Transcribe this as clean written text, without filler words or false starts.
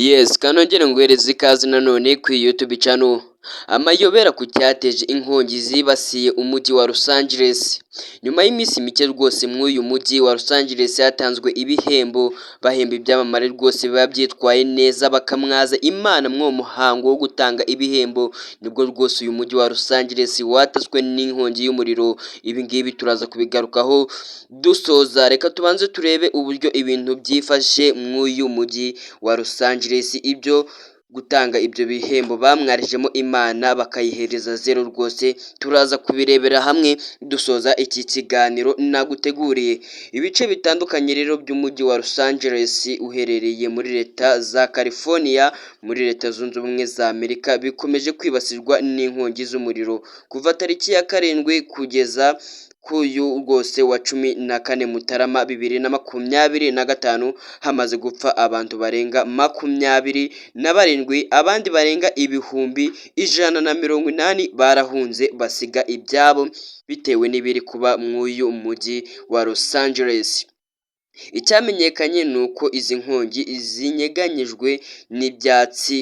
Yes, kanongere nguhereze ikaze nanone ku YouTube channel. Amayobera ku cyateje inkongi zibasiye umujyi wa Los Angeles. Nyuma y'iminsi mike rwose muri uyu mujyi wa Los Angeles hatanzwe ibihembo, bahemba ibyamamare rwose biba byitwaye neza, bakamwaza Imana muri uwo muhango wo gutanga ibihembo, nibwo rwose uyu mujyi wa Los Angeles watatswe n'inkongi y'umuriro. Ibi ngibi turaza kubigarukaho dusoza. Reka tubanze turebe uburyo ibintu byifashe muri uyu mujyi wa Los Angeles. Ibyo gutanga ibyo bihembo bamwarijemo Imana bakayihereza zero rwose, turaza kubirebera hamwe dusoza iki kiganiro naguteguriye. Ibice bitandukanye rero by'umujyi wa Los Angeles uherereye muri Leta za California, muri Leta Zunze Ubumwe za Amerika, bikomeje kwibasirwa n'inkongi z'umuriro kuva tariki ya 7 kugeza k'uyu rwose wa 14 Mutarama 2025. Hamaze gupfa abantu barenga 27, abandi barenga 180,000 barahunze basiga ibyabo bitewe n'ibiri kuba muri uyu mujyi wa Los Angeles. Icyamenyekanye ni uko izi nkongi zinyeganyejwe n'ibyatsi.